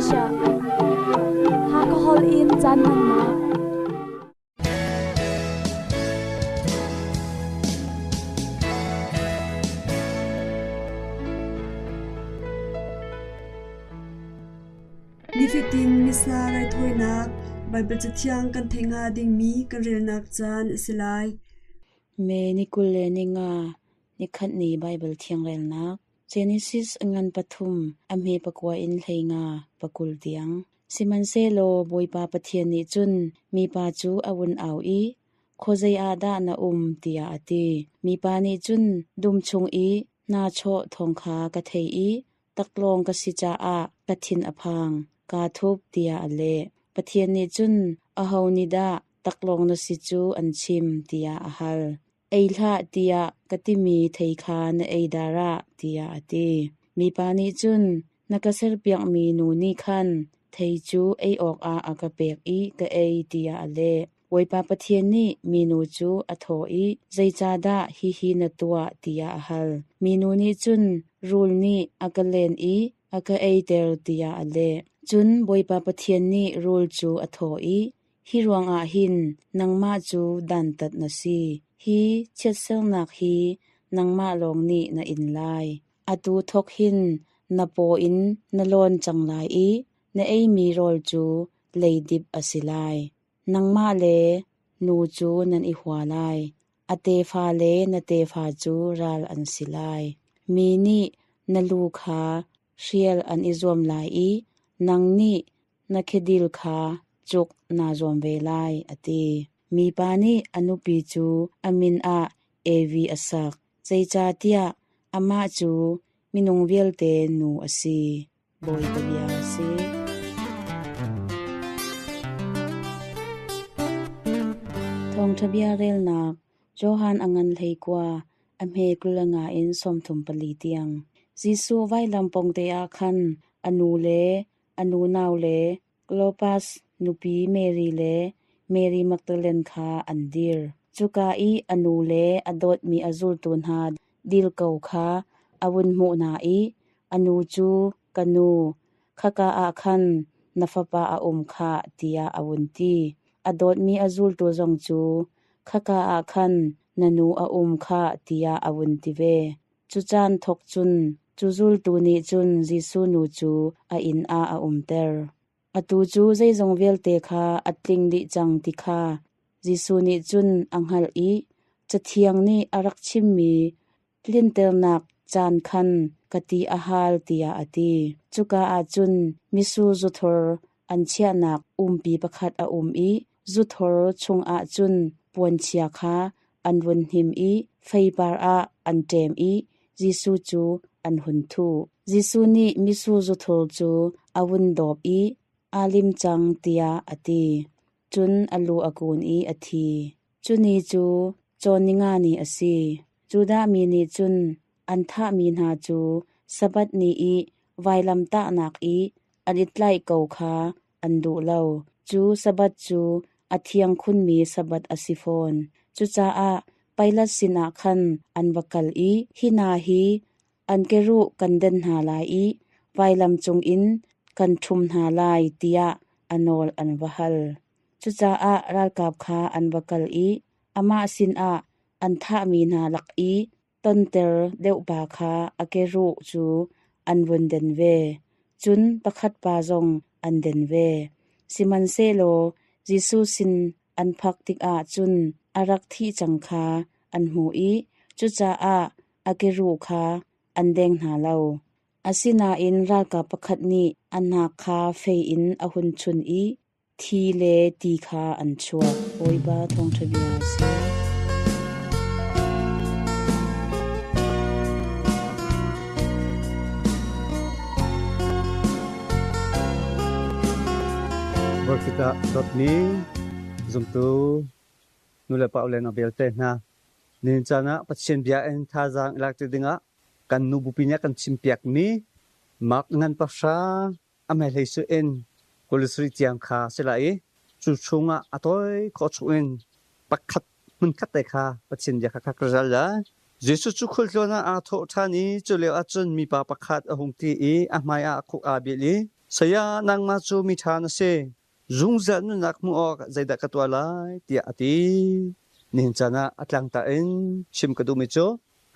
Asia. Hakha holh in caan hmannak. Nifatin Missa raithawinak Baibal Cathiang kan theih hnga dingmi kan relnak caan a si lai. May ni 25 nikhat ni Baibal Thiang relnak Genesis ngan pathum a hme pakua in 15 pakul tiang. Sihmanhsehlaw Bawipa Pathian nih cun mipa cu a vun au i, Khuazei ah dah na um? tiah a ti. Mipa nih cun dum chung i hnahchaw thawng kha ka thei i taklawng ka si caah ka thin a phang, kaa thup, tiah a leh. Pathian nih cun, Aho nih dah taklawng na si cu an chim? tiah a hal. Ei hlah tiah ka timi thei kha na ei dahra? tiah a ti. Mipa nih cun, Na ka serpiakmi nu nih khan thei cu ei awkah a ka pek i ka ei, tiah a leh. Bawipa Pathian nih minu cu a thawh i, Zeicahdah hihi na tuah? tiah a hal. Minu nih cun, Rul nih a ka len i a ka eiter, tiah a leh. Cun Bawipa Pathian nih rul cu a thawh i, Hi ruangah hin nangmah cu dantat na si. Hi chiatsernak hi nangmah lawng nih na in lai. Atu thawk hin na paw in na lawn cang lai i na eimi rawl cu leidip a si lai. Nangmah le nu cu nan i hua lai. A tefa le na tefa cu ral an si lai. Mi nih na lu kha hrial an i zuam lai i nang nih na khedil kha cuk naa zuam ve lai, a ti. Mipa nih a nupi cu a min ah Evi a sak, zeicahtiah amah cu minung vialte nu a si. Bawipa bia a si. Thawngṭha bia relnak Johan a ngan hleikua, a hme 25 in 34 tiang. Jesuh vailam pawngte ah khan a nu le a nu nau le Klopas nupi Mary le Mary Magdalene kha an dir. Cuka i a nu le a dawtmi a zultu hna dil ko kha a vun hmuh hna i a nu cu, Ka nu, khaka ah khan na fapa a um khah, tiah a vun ti. A dawtmi a zultu zong cu, Khaka ah khan na nu a um khah, tiah a vun ti ve. Cu caan thawk cun cu zultu nih cun Jesuh nu cu a inn ah a umter. Atu cu zeizong vialte kha a tling dih cang ti kha Jesuh nih cun a hngalh i Cathiang nih a rak chimmi tlinternak caan khan ka ti a hal tiah a ti. Cuka ah cun mitsur zuthor an chiahnak umpi pakhat a um i zuthor chungah cun puanchia kha an vun hnim i feipar ah an ṭem i Jesuh cu an hun thuh. Jesuh nih mitsur zuthur cu a vun dawp i, Aa lim cang, tiah a ti. Cun a lu a kun i a thi. Cu ni cu cawn ninga ni a si. Judah mi nih cun an thahmi hna cu Sabbath ni i vailamtahnak i an i tlaih ko kha an duh lo. Cu Sabbath cu a thiang khunmi Sabbath a si fawn. Cucaah Pilat sinah khan an va kal i, Hi hna hi an keruh kan den hna lai i vailam cungin kan ṭhum hna lai, tiah a nawl an va hal. Cucaah ralkap kha an va kal i amah sinah an thahmi hna lak i tonter deuhpa kha a keruh cu an vun den ve. Cun pakhat pa zong an den ve. Sihmanhsehlaw Jesuh sin an phak tikah cun a rak thih cang kha an hmuh i cucaah a keruh kha an deng hna lo. Asinain ralkap pakhat nih a hnak kha fei in a hun chun i Thi le ti kha an chuak. Bawipa thawngṭha bia a si. Bawipa dawtmi zumtu nulepa le na vialte hna nihin caan ah Pathian bia in thazaang i lak ti dingah kan nu bupi nih a kan chimpiakmi Mark ngan pahra a hmailei su in 27 tiang kha si lai i cu chungah a tawi khawh chungin pakhat hmunkhat te kha Pathian bia kha ka ral lai. Jesuh cu khualtlawn ah aa thawh ṭhan i cu lio ah cun mipa pakhat a hung ti i a hmaiah a khuk aa bil i. Saya, nangmah cu miṭha na si. Zungzal nunnak hmuh awk zeidah ka tuah lai? tiah a ti. Nihin caan ah a tlangta in chim ka duhmi cu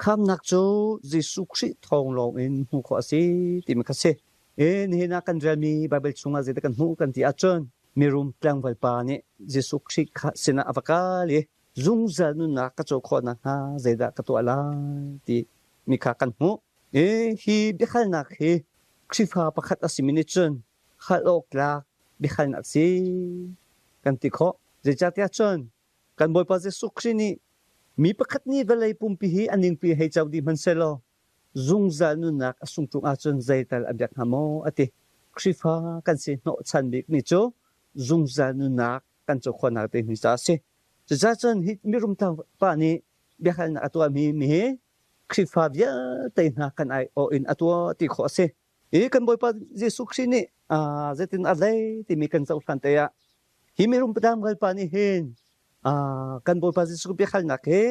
khamnak cu Jesuh Khrih thawng lawng in hmuh khawh a si timi kha si. E nihin ah kan relmi Baibal chungah zeidah kan hmuh kan ti ahcun mirum tlangval pa nih Jesuh Khrih kha sinah a va kal i zungzal nunnak ka co khawh nakhnga zeidah ka tuah lai ti mi kha kan hmuh. E hi biahalnak hi Khrihfa pakhat a simi nih cun hal awk tlak biahalnak si kan ti khawh. Zeicahtiah cun kan Bawipa Jesuh Khrih nih mi pakhat nih vawlei pumpi hi a ningpi hei co dih hmanhsehlaw zungzal nunnak a sung ṭung ahcun zeital a biak hnga maw a ti. Khrihfa kan si hnawhchan bikmi cu zungzal nunnak kan co khawhnak ding hi caah a si. Cucaah cun hi mirum pa nih biahalnak a tuahmi mi hi Khrihfa vialte hna kan aiawh in a tuah ti khawh a si. Hi kan Bawipa Jesuh Khrih nih zeitin a lei timi kan cohlan te ah hi mirum tlangval pa nih hin kan Bawipa Jesuh biahalnak hi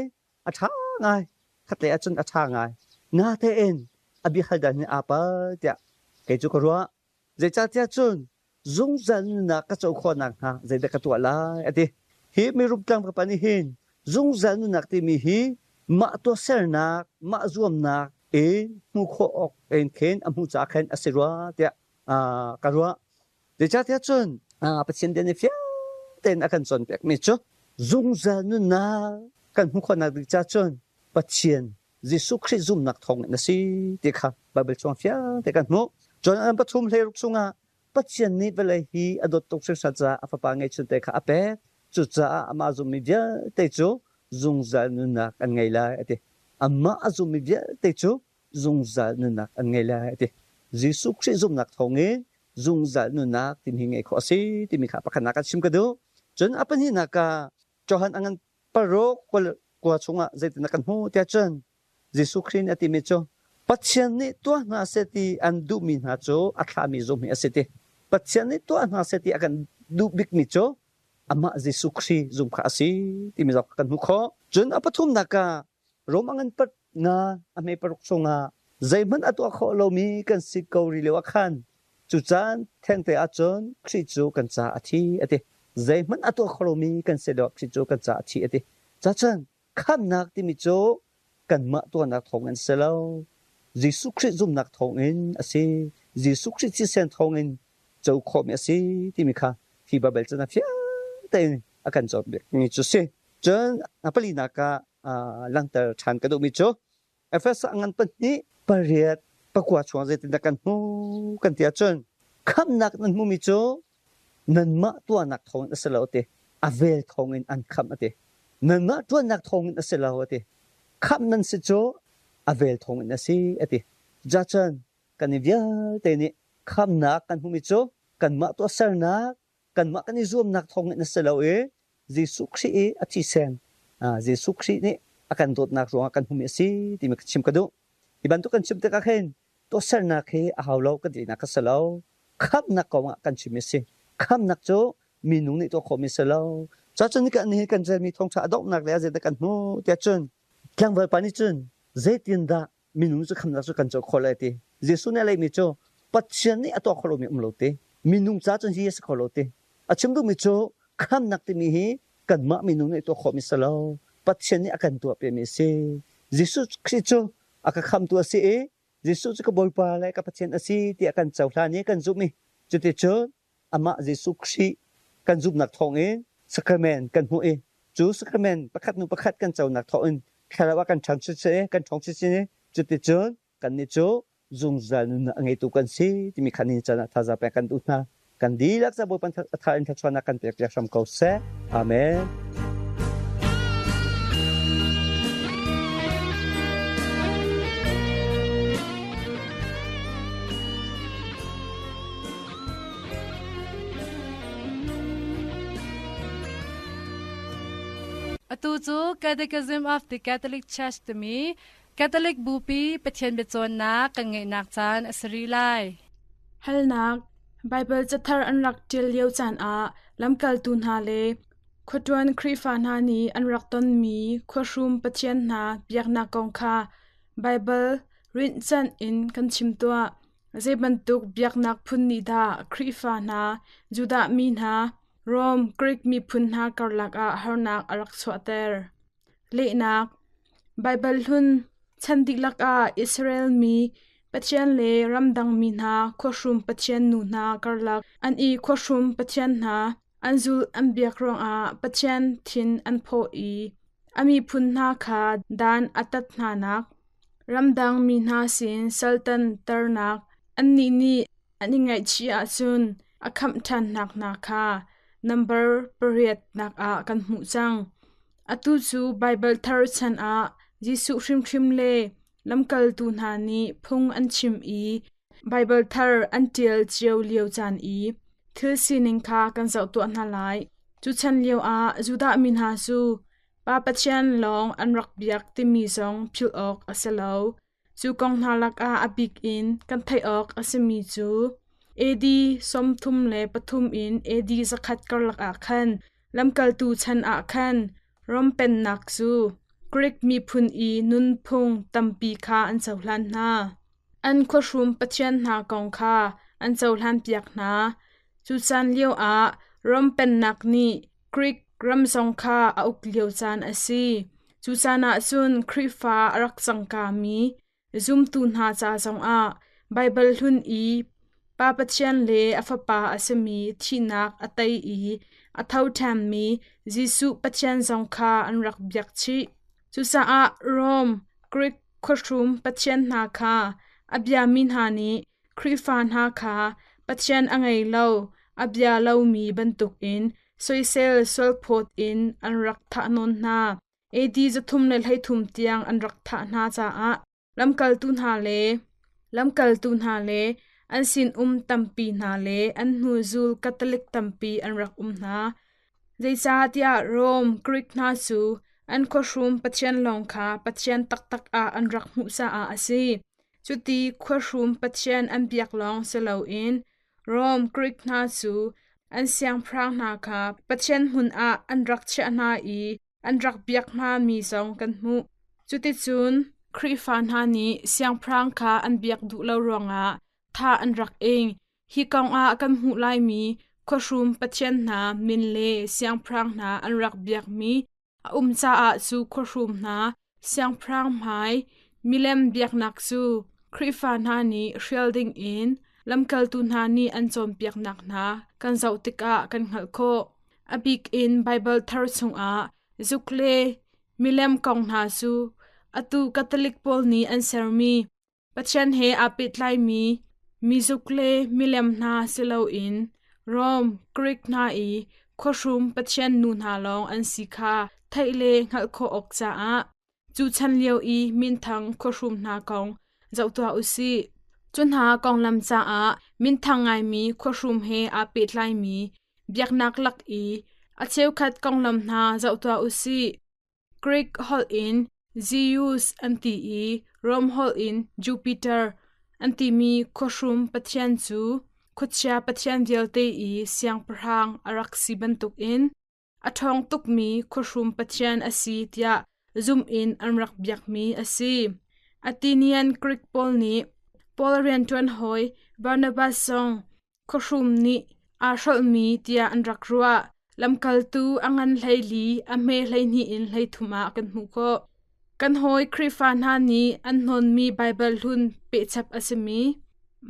a ṭha ngai khatlei ahcun a ṭha ngai natein a biahal dan hi aa pal tiah kei cu ka ruah. Zeicahtiah cun zungzal nunnak ka co khawh nakhnga zeidah ka tuah lai a ti. Hi mirum tlangval pa nih hin zungzal nunnak timi hi mah tuahsernak, mah zuamnak in hmuh khawh awk in khin a hmuh caah khin a si rua tiah ka ruah. Zeicahtiah cun Pathian bia nih fiang tein a kan cawnpiakmi cu zungzal nunnak kan hmuh khawhnak ding caah cun Pathian Jesuh Khrih zumhnak thawngin a si ti kha Baibal chung fiang te kan hmuh. Cun an pathum hleiruk chungah Pathian nih vawlei hi a dawt tuk hringhran caah a fapa ngeihchunte kha a pek. Cucaah amah zummi vialte cu zungzal nunnak an ngei lai a ti. Amah a zummi vialte cu zungzal nunnak an ngei lai a ti. Jesuh Khrih zumhnak thawngin zungzal nunnak timi hi ngeih khawh a si timi kha pakhatnak ah chim ka duh. Cun a pahnihnak ah Johan a ngan paruk kua chungah zeitindah kan hmuh tiah cun Jesuh Khrih nih a timi cu Pathian nih tuah hna seh ti an duhmi hna cu a thlahmi zumh hi a si ti. Pathian nih tuah hna seh ti a kan duh bikmi cu amah Jesuh Khrih zumh kha a si timi zong kan hmuh khawh. Cun a pathumnak ah Rom a ngan pat nga a hme paruk chungah zeihmanh a tuah khawh lomi kan si ko rih lio ah khan Cu caan thengte ahcun Khrih cu kan caah a thi a ti. Zeihmanh a tuah kho lomi kan si lioah Khrih cu kan caah a thi a ti. Cacun khamhnak timi cu kanmah tuahnak thawngin si lo. Jesuh Khrih zumhnak thawngin a si. Jesuh Khrih thisen thawngin co khawhmi a si timi kha hi Baibal chan ah fiang tein a kan cawnpiakmi cu si. Cun a palinak ah langhter ṭhan ka duhmi cu Efesa ngan pahnih pariat pakua chuang zeitindah kan hmu kan ti ahcun khamhnak nan hmumi cu nanmah tuahnak thawngin a si lo ti a vel thawngin an khamh a ti nanmah ṭuannak thawngin a si lo a ti khamh nan si cu a vel thawngin a si a ti cun kan i vialte nih khamhnak kan hmumi cu kanmah tuahsernak kanmah kan i zuamnak thawngin a si lo i Jesuh Khrih i a thisen Jesuh Khrih nih a kan dawtnak ruangah kan hmumi a si timi ka chim ka duh. Hi bantuk kan chim tikah khin tuahsernak hi a hau lo kan tinak a si lo. Khamhnak kong ah kan chim a si. Khamhnak cu minung nih tuah khawhmi a si lo. Cacun kan nihin kan relmi thawngṭha a donghnak le a zeidah kan hmuh tiah cun tlangval pa nih cun zeitindah minung cu khamnak cu kan co khawh lai ti. Jesuh nih a lehmi cu Pathian nih a tuah khawh lomi um lo ti. Minung ca cun hi a si kho lo ti. A chim duhmi cu khamnak timi hi kanmah minung nih tuah khawhmi si lo. Pathian nih a kan tuahpiakmi a si. Jesuh Khrih cu a ka khamtu a si i Jesuh cu ka Bawipa le ka Pathian a si tiah kan cohlan i kan zumh i cuticun amah Jesuh Khrih kan zumhnak thawngin sacrament kan hmuh i cu sacrament pakhat hnu pakhat kan conak thawngin thlarau ah kan ṭhang chinchin kan ṭhawng chinchin i cuticun kannih cu zungzal nunnak a ngeitu kan si timi kha ni caan ah thazaang pek kan duh hna. Kan dihlak ca Bawipa a tha in thluachuahnak kan pek piak hram ko seh. Amen. Atu cu Catechism of the Catholic Church timi Catholic Bupi Pathian biacawnnak kan ngeihnak caan a si rih lai. Halnak Baibal cathar an rak ṭial lio caan ah lamkaltu hna le khuaṭuan Khrihfa hna nih an rak tonmi khuahrum pathian hna biaknak kong kha Baibal rinhcanh in kan chim tuah. Zei bantuk biaknak phun nih dah Khrihfa hna, Judah mi hna, Rom, Greek miphun hna karlak ah harnak a rak chuahter? Lehnak Baibal hlun chan dihlak ah Israel mi Pathian le ramdang mi hna khuahrum pathian nu hna karlak an i khuahrum pathian hna an zulh an biak ruangah Pathian thin an phawh i a miphun hna kha dan a tat hnanak, ramdang mi hna sin saltan ternak, annih nih an i ngaihchih ahcun a khamh ṭhannak hna kha nambar pariat nak ah kan hmuh cang. Atu cu Baibal thar chan ah Jesuh hrimhrim le lamkaltu hna nih phung an chim i Baibal thar an ṭial cio lio caan i thil sining kha kan zoh tuah hna lai. Cu chan lioah Judah mi hna cu Pa Pathian lawng an rak biak timi zong philh awk a si lo. Cu kong hna lakah a bik in kan theih awk a simi cu AD 33 in AD 100 karlak ah khan lamkaltu chan ah khan Rom pennak cu Greek miphun i nunphung tampi kha an cohlan hna. An khuahrum pathian hna kong kha an cohlanpiak hna. Cu caan lioah Rom pennak nih Greek ram zong kha a uk lio caan a si. Cu caan ah cun Khrihfa a rak cangkami zumtu hna ca zongah Baibal hlun i Pa Pathian le a Fapa a simi thihnak a tei i a tho ṭhanmi Jesuh Pathian zong kha an rak biak chih. Cucaah Rom, Greek khuahrum pathian hna kha a biami hna nih Khrihfa hna kha Pathian a ngei lo, a bia lomi bantukin soisel sualphawt in an rak thahnawn hna. AD 313 tiang an rak thah hna caah lamkaltu hna le an sinum tampi hna le an hnuzul Catholic tampi an rak um hna. Zeicahtiah Rom, Greek hna cu an khuahrum pathian lawng kha pathian taktak ah an rak hmuh caah a si. Cuti khuahrum pathian an biak lawng si loin Rom, Greek hna cu an siangpahrang hna kha pathian hmun ah an rak chiah hna i an rak biak hna mi zong kan hmuh. Cuticun Khrihfa hna nih siangpahrang kha an biak duh lo ruangah thah an rak ing. Hi kong ah kan hmuh laimi khuahrum pathian hna min le siangpahrang hna an rak biakmi a um caah cu khuahrum hna siangpahrang hmai milem biaknak cu Khrihfa hna nih hrial dingin lamkaltu hna nih an cawnpiaknak hna kan zoh tikah kan hngalh khawh. A bik in Baibal thar chungah zuk le milem kong hna cu atu Catholic pawl nih an sermi Pathian he aa pehtlaimi mizuk le milem hna si loin Rom, Greek hna i khuahrum pathian nu hna lawng an si kha theih le hngalh khawh awk caah cu chan lio i minthang khuahrum hna kong zoh tuah u sih. Cu hna konglam caah minthang ngaimi khuahrum he aa pehtlaimi biaknak lak i a cheukhat konglam hna zoh tuah u sih. Greek holh in Zeus an ti i Rom holh in Jupiter an timi khuahrum pathian cu khuachia pathian vialte i siangpahrang a rak si bantukin a ṭhawng tukmi khuahrum pathian a si tiah zumh in an rak biakmi a si. Athenian Greek pawl nih Paul rianṭuan hawi Barnabas zong Khuahrum nih aa hrolhmi tiah an rak ruah. Lamkaltu a ngan 14, a hme 12 in 33 ah kan hmuh khawh. Kan hawi Khrihfa hna nih an hnawnmi Baibal hlun pehchap a simi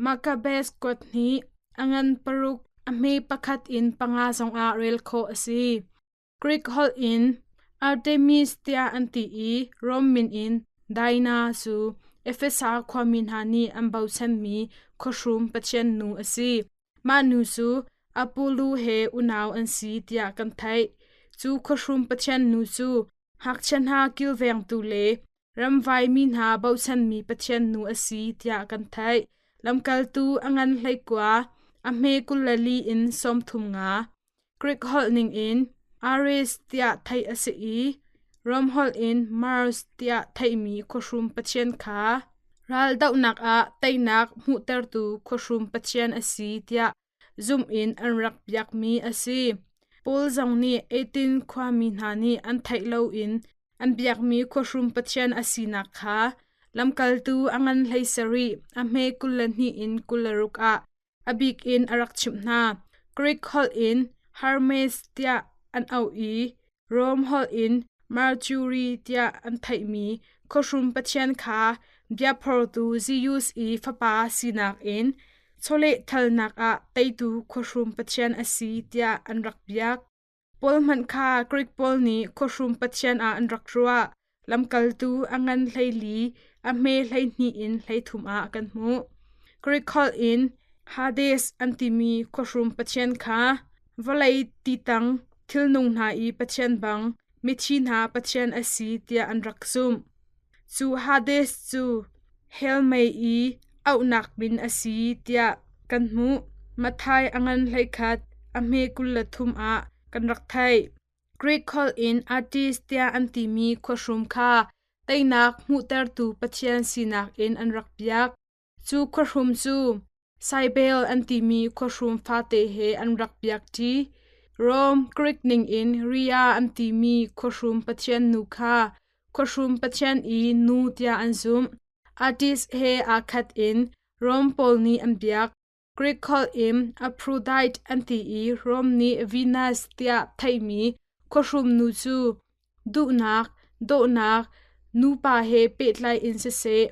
Maccabees kuat hnih, a ngan paruk, a hme pakhat in panga zongah rel khawh a si. Greek holh in Artemis tiah an ti i Rom min in Diana cu Efesa khuami hna nih an bochanmi khuahrum pathian nu a si. Mah nu cu Apollo he unau an si tiah kan theih. Cu khuahrum pathian nu cu ngakchia hna kilvengtu le ramvaimi hna bochanmi pathian nu a si tiah kan theih. Lamkaltu a ngan 19, a hme 24 in 35. Greek holh ningin Ares tiah theih a si i Rom holh in Mars tiah theihmi khuahrum pathian kha raldohnak ah teinak hmuhtertu khuahrum pathian a si tiah zumh in an rak biakmi a si. Paul zong nih Athens khuami hna nih an theih loin an biakmi khuahrum pathian a sinak kha Lamkaltu a ngan 17 a hme 22 in 26 ah a bik in a rak chimh hna. Greek holh in Hermes tiah an auh i Rom holh in Mercury tiah an theihmi khuahrum pathian kha biaphortu Zeus i fapa sinak in chawlehthalnak ah teitu khuahrum pathian a si tiah an rak biak. Paul hmanh kha Greek pawl nih khuahrum pathian ah an rak ruah. Lamkaltu a ngan 14, a hme 12 in 13 ah kan hmuh. Greek holh in Hades an timi khuahrum pathian kha vawlei titang thilnung hna i pathian bang mithi hna pathian a si tiah an rak zumh. Cu Hades cu hell mei i auhnak min a si tiah kan hmuh. Matthai a ngan 11, a hme 23 ah kan rak theih. Greek holh in Attis tiah an timi khuahrum kha teinak hmuhtertu pathian sinak in an rak biak. Cu khuahrum cu Cybele an timi khuahrum fate he an rak biakṭi. Rom Greek ningin Rhea an timi khuahrum pathian nu kha khuahrum pathian i nu tiah an zumh. Attis he aa khat in Rom pawl nih an biak. Greek holh in Aphrodite an ti i Rom nih Venus tiah theihmi khuahrum nu cu duhnak, dawhnak, nupa he pehtlai in siseh,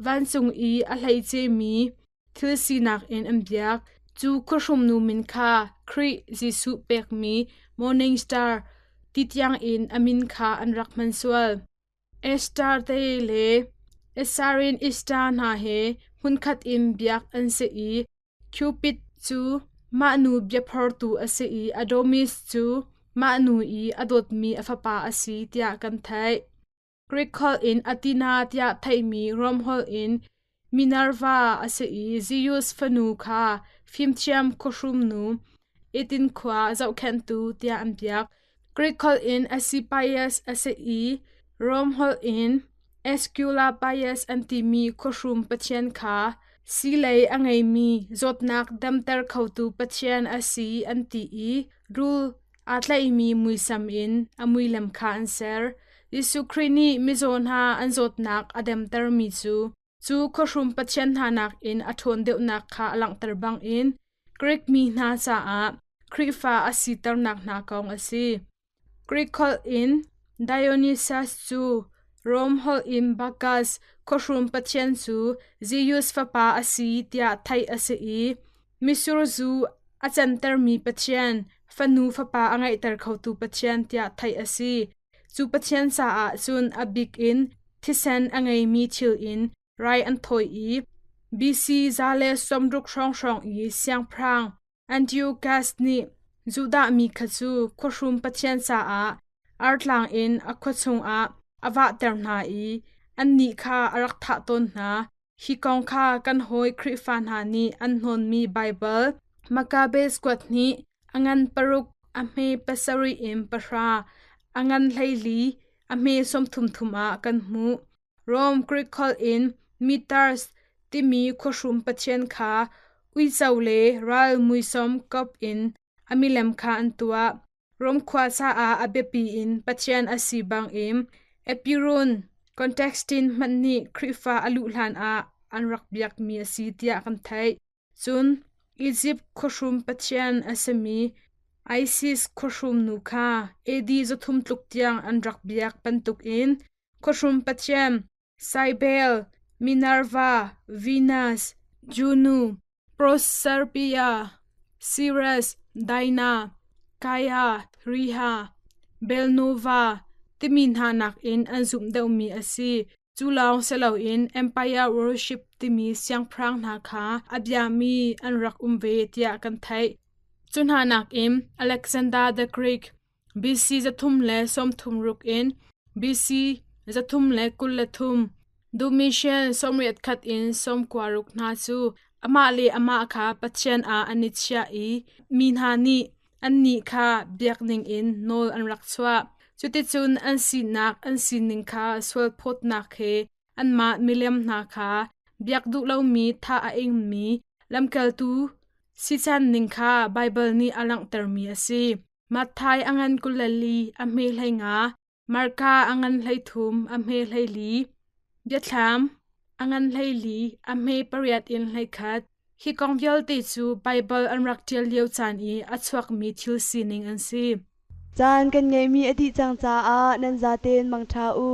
vancung i a hleicemi thil sinak in an biak. Cu khuahrum nu min kha Khrih Jesuh pekmi Morning Star ti tiangin a min kha an rak hman sual. Astarte le Esarin Ishtar hna he hmunkhat in biak an si i Cupid cu mah nu biaphortu a si i Adonis cu mah nu i a dawtmi a fapa a si tiah kan theih. Greek holh in Athena tiah theihmi Rom holh in Minerva a si i Zeus fanu kha fimthiam khuahrum nu Athens khua zohkhenhtu tiah an biak. Greek holh in Asclepius a si i Rom holh in Aesculapius an timi khuahrum pathian kha siilei a ngeimi zawtnak damter khotu pathian a si an ti i rul aa tlaihmi muisam in a muilem kha an ser. Jesuh Khrih nih mizaw hna an zawtnak a demtermi cu cu khuahrum pathian hna nakin a ṭhawn deuhnak kha a langhter bangin Greek mi hna caah Khrihfa a siternak hna kong a si. Greek holh in Dionysus cu Rom holh in Bacchus khuahrum pathian cu Zeus fapa a si tiah theih a si i mitsur zu a cantermi pathian, fanu fapa a ngeihter khotu pathian tiah theih a si. Cu pathian caah cun a bik in thisen a ngeimi thil in rai an thawi i BC 160 hrawnghrang i siangpahrang Antiochus nih Judah mi kha cu khuahrum pathian caah artlang in a khua chungah a vahter hna i annih kha a rak thah tawn hna. Hi kong kha kan hawi Khrihfa hna nih an hnawnmi Baibal Maccabees kuat hnih a ngan paruk a hme pasarih in pahra a ngan 14 a hme 30 thum ah kan hmuh. Rom Greek holh in Mitars timi khuahrum pathian kha uico le ral muisam kop in a milem kha an tuah. Rom khua caah a biapi in pathian a si bangin Epirun Constantine hmanh nih Khrihfa a luh hlanah an rak biakmi a si tiah kan theih. Cun Izipt khuahrum pathian a simi Isis khuahrum nu kha AD 300 tluk tiang an rak biak bantukin khuahrum pathian Cybele, Minerva, Venus, Juno, Proserpia, Ceres, Diana, Gaia, Rhea, Belnova timi hna nakin an zumh deuhmi a si. Cu lawng si loin Empire worship timi siangpahrang hna kha a biami an rak um ve tiah kan theih. Cu hna nakin Alexander the Greek, BC 336 in BC 323, Domitian 81 in 96 hna cu amah le amah kha pathian ah an i chiah i mi hna nih annih kha biak ningin nawl an rak chuah. Cuticun an sinak an sining kha sualphawtnak he anmah milem hna kha biak duh lomi thah a ingmi lamkaltu sican ning kha Baibal nih a langhtermi a si. Matthai a ngan 24 a hme 15, Marka a ngan 33 a hme 14. Biathlam, a ngan 14, a hme 8 in 11. Hi kong vialte cu Baibal an rak ṭial lio caan i a chuakmi thil sining an si. Caan kan ngeihmi a dih cang caah nan zaten mangṭha u.